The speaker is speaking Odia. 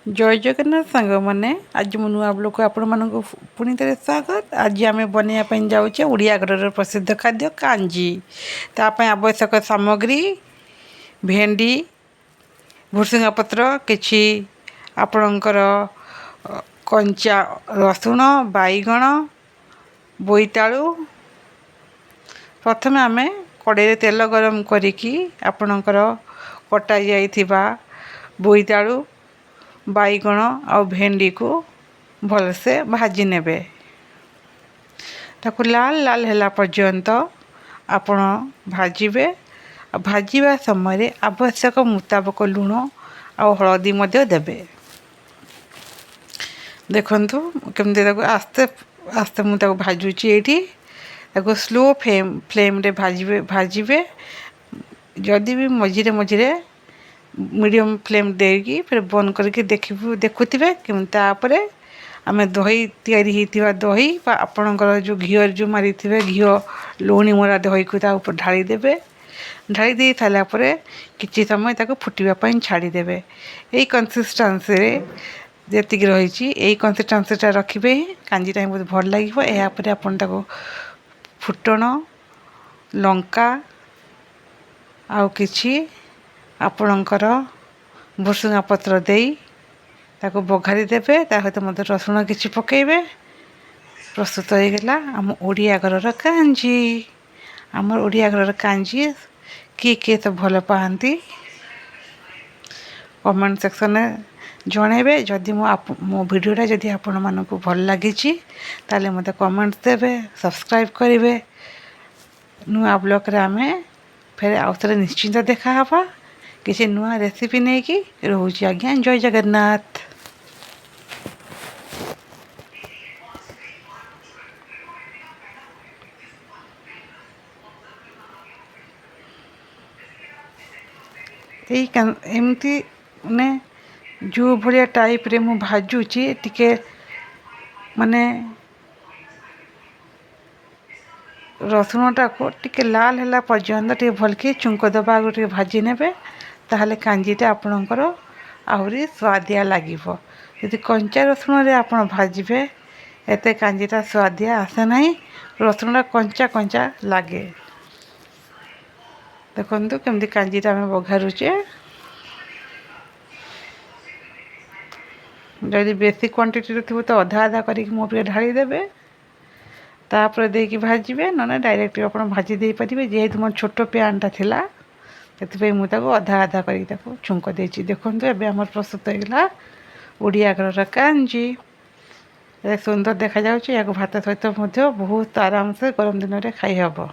ଜୟ ଜଗନ୍ନାଥ ସାଙ୍ଗମାନେ, ଆଜି ମୁଁ ନୂଆ ବ୍ଲଗ୍କୁ ଆପଣମାନଙ୍କୁ ପୁଣି ଥରେ ସ୍ୱାଗତ। ଆଜି ଆମେ ବନେଇବା ପାଇଁ ଯାଉଛେ ଓଡ଼ିଆ ଘରର ପ୍ରସିଦ୍ଧ ଖାଦ୍ୟ କାଞ୍ଜି। ତା ପାଇଁ ଆବଶ୍ୟକ ସାମଗ୍ରୀ ଭେଣ୍ଡି, ଭୃସୁଙ୍ଗା ପତ୍ର, କିଛି ଆପଣଙ୍କର କଞ୍ଚା ରସୁଣ, ବାଇଗଣ, ବୋଇତାଳୁ। ପ୍ରଥମେ ଆମେ କଡ଼େଇରେ ତେଲ ଗରମ କରିକି ଆପଣଙ୍କର କଟା ଯାଇଥିବା ବୋଇତାଳୁ, ବାଇଗଣ ଆଉ ଭେଣ୍ଡିକୁ ଭଲସେ ଭାଜି ନେବେ। ତାକୁ ଲାଲ ଲାଲ ହେଲା ପର୍ଯ୍ୟନ୍ତ ଆପଣ ଭାଜିବେ। ଆଉ ଭାଜିବା ସମୟରେ ଆବଶ୍ୟକ ମୁତାବକ ଲୁଣ ଆଉ ହଳଦୀ ମଧ୍ୟ ଦେବେ। ଦେଖନ୍ତୁ କେମିତି ତାକୁ ଆସ୍ତେ ଆସ୍ତେ ମୁଁ ତାକୁ ଭାଜୁଛି ଏଇଠି। ତାକୁ ସ୍ଲୋ ଫ୍ଲେମ୍ରେ ଭାଜିବେ। ଯଦି ବି ମଝିରେ ମଝିରେ ମିଡ଼ିୟମ୍ ଫ୍ଲେମ୍ ଦେଇକି ଫେର ବନ୍ଦ କରିକି ଦେଖୁଥିବେ। ତାପରେ ଆମେ ଦହି, ତିଆରି ହେଇଥିବା ଦହି ବା ଆପଣଙ୍କର ଯେଉଁ ଘିଅରେ ଯେଉଁ ମାରିଥିବେ, ଘିଅ ଲହୁଣୀ ମରା ଦହିକୁ ତା ଉପରେ ଢାଳି ଦେବେ। ଢାଳି ଦେଇ ସାରିଲା ପରେ କିଛି ସମୟ ତାକୁ ଫୁଟିବା ପାଇଁ ଛାଡ଼ିଦେବେ। ଏଇ କନସିଷ୍ଟାନ୍ସିରେ ଯେତିକି ରହିଛି, ଏଇ କନସିଷ୍ଟାନ୍ସିଟା ରଖିବେ ହିଁ କାଞ୍ଜିଟା ହିଁ ବହୁତ ଭଲ ଲାଗିବ। ଏହାପରେ ଆପଣ ତାକୁ ଫୁଟଣ, ଲଙ୍କା ଆଉ କିଛି ଆପଣଙ୍କର ଭୃସୁଙ୍ଗା ପତ୍ର ଦେଇ ତାକୁ ବଘାରି ଦେବେ। ତା ସହିତ ମଧ୍ୟ ରସୁଣ କିଛି ପକାଇବେ। ପ୍ରସ୍ତୁତ ହେଇଗଲା ଆମ ଓଡ଼ିଆ ଘରର କାଞ୍ଜି। ଆମର ଓଡ଼ିଆ ଘରର କାଞ୍ଜି କିଏ କିଏ ତ ଭଲ ପାଆନ୍ତି, କମେଣ୍ଟ ସେକ୍ସନରେ ଜଣାଇବେ। ଯଦି ମୋ ଭିଡ଼ିଓଟା ଯଦି ଆପଣମାନଙ୍କୁ ଭଲ ଲାଗିଛି, ତାହେଲେ ମୋତେ କମେଣ୍ଟ ଦେବେ, ସବସ୍କ୍ରାଇବ୍ କରିବେ। ନୂଆ ବ୍ଲଗ୍ରେ ଆମେ ଫେର ଆଉ ଥରେ ନିଶ୍ଚିନ୍ତ ଦେଖାହେବା କିଛି ନୂଆ ରେସିପି ନେଇକି। ରହୁଛି ଆଜ୍ଞା, ଜୟ ଜଗନ୍ନାଥ। ଏଇ ଏମିତି ମାନେ ଯେଉଁ ଭଳିଆ ଟାଇପ୍ରେ ମୁଁ ଭାଜୁଛି, ଟିକେ ମାନେ ରସୁଣଟାକୁ ଟିକେ ଲାଲ ହେଲା ପର୍ଯ୍ୟନ୍ତ ଟିକେ ଭଲକି ଛୁଙ୍କ ଦେବା ଆଗରୁ ଟିକେ ଭାଜି ନେବେ, ତାହେଲେ କାଞ୍ଜିଟା ଆପଣଙ୍କର ଆହୁରି ସୁଆଦିଆ ଲାଗିବ। ଯଦି କଞ୍ଚା ରସୁଣରେ ଆପଣ ଭାଜିବେ, ଏତେ କାଞ୍ଜିଟା ସୁଆଦିଆ ଆସେ ନାହିଁ, ରସୁଣଟା କଞ୍ଚା କଞ୍ଚା ଲାଗେ। ଦେଖନ୍ତୁ କେମିତି କାଞ୍ଜିଟା ଆମେ ବଘାରୁଛେ। ଯଦି ବେଶୀ କ୍ୱାଣ୍ଟିଟିର ଥିବ ତ ଅଧା ଅଧା କରିକି ମୋ ଉପରେ ଢାଳି ଦେବେ, ତାପରେ ଦେଇକି ଭାଜିବେ। ନହେଲେ ଡାଇରେକ୍ଟ ଆପଣ ଭାଜି ଦେଇପାରିବେ। ଯେହେତୁ ମୋର ଛୋଟ ପ୍ୟାନ୍ଟା ଥିଲା, ସେଥିପାଇଁ ମୁଁ ତାକୁ ଅଧା ଅଧା କରିକି ତାକୁ ଛୁଙ୍କ ଦେଇଛି। ଦେଖନ୍ତୁ, ଏବେ ଆମର ପ୍ରସ୍ତୁତ ହେଇଗଲା ଓଡ଼ିଆ ଘରର କାଞ୍ଜି। ସୁନ୍ଦର ଦେଖାଯାଉଛି। ଏହାକୁ ଭାତ ସହିତ ମଧ୍ୟ ବହୁତ ଆରାମସେ ଗରମ ଦିନରେ ଖାଇହେବ।